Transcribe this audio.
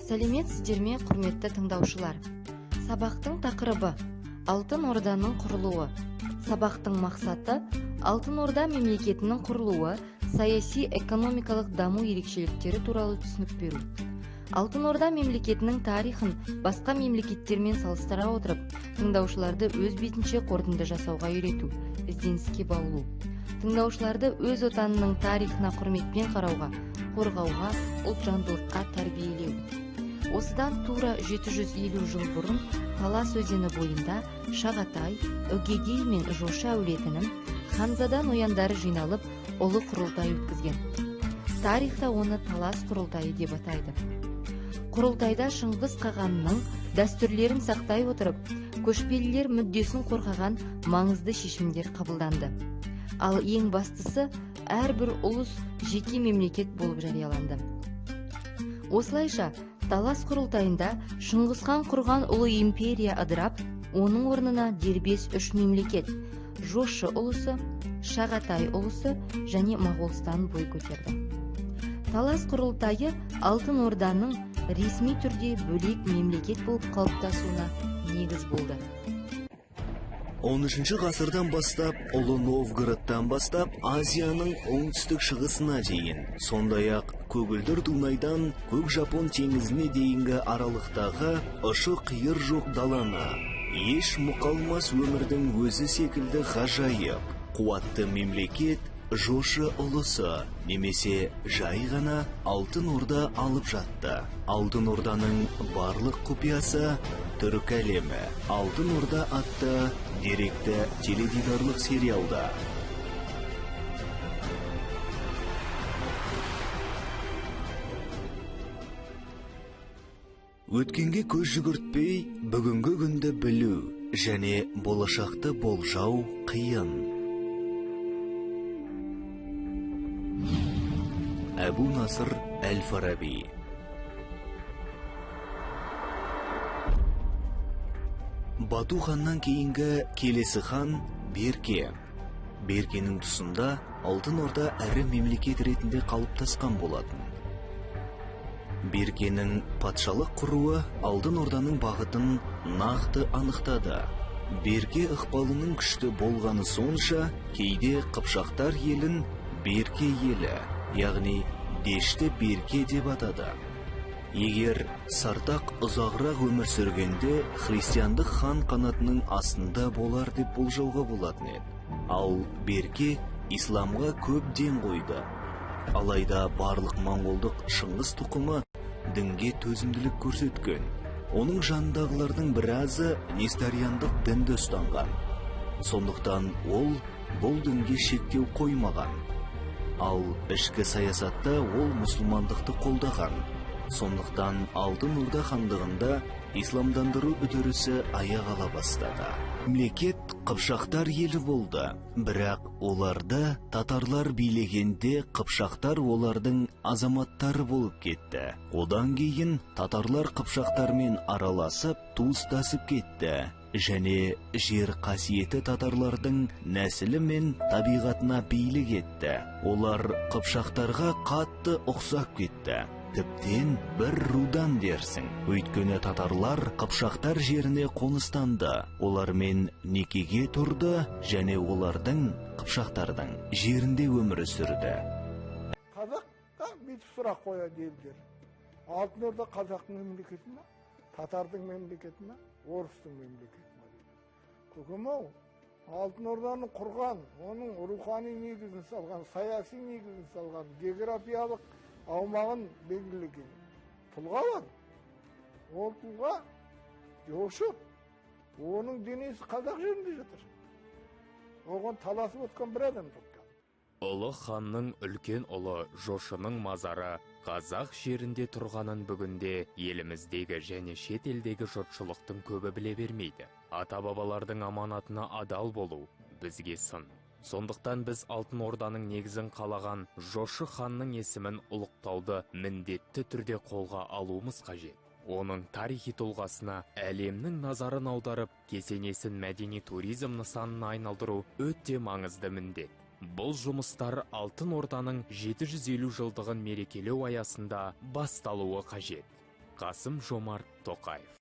Сәлеметсіздер ме, құрметті тыңдаушылар? Сабақтың тақырыбы Алтын Орданың құрылуы. Сабақтың мақсаты Алтын Орда мемлекетінің құрылуы, саяси экономикалық даму ерекшеліктері туралы түсінік беру. Алтын Орда мемлекетінің тарихын басқа мемлекеттермен салыстыра отырып, тыңдаушыларды өз бетінше қорытынды жасауға үйрету, ізденіске баулу. Тыңдаушыларды өз отанының тарихына құрметпен қарауға, қорғауға, ұлтжандылыққа тәрбиелеу. Осыдан тура 750 жыл бұрын Талас өзені бойында Шағатай, Үгедей мен Жошы әулетінің ханзада нояндары жиналып, ұлы құрылтай өткізген. Тарихта оны Талас құрылтайы деп атайды. Құрылтайда Шыңғыс қағанның дәстүрлерін сақтай отырып, көшпелілер мүддесін қорғаған маңызды шешімдер қабылданды. Ал ең бастысы, әрбір ұлыс жеке мемлекет болып жарияланды. Осылайша, Талас құрылтайында Шыңғыс хан құрған ұлы империя ыдырап, оның орнына дербес үш мемлекет – Жошы ұлысы, Шағатай ұлысы және Моғолстан бой көтерді. Талас құрылтайы Алтын Орданың ресми түрде бөлек мемлекет болып қалыптасуына негіз болды. 13 ғасырдан бастап, Ұлы Новгородтан бастап, Азияның оңтүстік шығысына дейін, сондай-ақ Көгілдір Дунайдан Көк Жапон теңізіне дейінгі аралықтағы ұшы қиыр жоқ даланы, еш мұқалмас өмірдің өзі секілді ғажайып, қуатты мемлекет Жошы ұлысы немесе жай ғана Алтын Орда алып жатты. Алтын Орданың барлық құпиясы Түркі әлемі. Алтын Орда атты деректі теледидарлық сериалда. Өткенге көз жүгіртпей, бүгінгі күнді білу және болашақты болжау қиын. Әбу Насыр әл-Фараби. Бату ханнан кейінгі келесі хан Берке. Беркенің тұсында Алтын Орда ірі мемлекет ретінде қалыптасқан болатын. Беркенің патшалық құруы Алтын Орданың бағытын нақты анықтады. Берке ықпалының күшті болғаны сонша, кейде қыпшақтар елін Берке елі, яғни Дешті Берке деп атады. Егер Сартақ ұзағырақ өмір сүргенде, христиандық хан қанатының астында болар деп болжауға болатын еді. Ал Берке исламға көп ден қойды. Алайда барлық моңғолдық Шыңғыс тұқымы дінге төзімділік көрсеткен. Оның жанындағылардың біразы несториандық дінді ұстанған. Сондықтан ол бұл дінге шектеу қоймаған. Ал ішкі саясатта ол мұсылмандықты қолдаған. Сондықтан Алтын Орда хандығында исламдандыру үдерісі аяқ ала бастады. Мемлекет қыпшақтар елі болды, бірақ оларды татарлар билегенде қыпшақтар олардың азаматтары болып кетті. Одан кейін татарлар қыпшақтармен араласып, туыстасып кетті. Және жер қасиеті татарлардың нәсілі мен табиғатына билік етті. Олар қыпшақтарға қатты ұқсап кетті. Тіптен бір рудан дерсің. Өйткені татарлар қыпшақтар жеріне қоныстанды. Олармен некеге тұрды және олардың, қыпшақтардың жерінде өмір сүрді. Қазаққа бүйтіп сұрақ қояды елдер. Алтын Орда қазақтың мемлекеті ме? Татардың мемлекеті ме? Орыстың мемлекеті ме дейді. Көкем-ау, Алтын Орданы құрған, оның рухани негізін салған, саяси негізін салған, географиялық аумағын белгілеген тұлға бар. Ол тұлға Жошы. Оның денесі қазақ жерінде жатыр. Оған таласып отқан бір адам жоқ. Ұлы ханның үлкен ұлы Жошының мазары қазақ жерінде тұрғанын бүгінде еліміздегі және шет елдегі жұртшылықтың көбі біле бермейді. Ата-бабалардың аманатына адал болу бізге сын. Сондықтан біз Алтын Орданың негізін қалаған Жошы ханның есімін ұлықтауды міндетті түрде қолға алуымыз қажет. Оның тарихи тұлғасына әлемнің назарын аударып, кесенесін мәдени туризм нысанына айналдыру өте маңызды міндет. Бұл жұмыстар Алтын Орданың 750 жылдығын мерекелеу аясында басталуы қажет. Қасым Жомарт Тоқаев.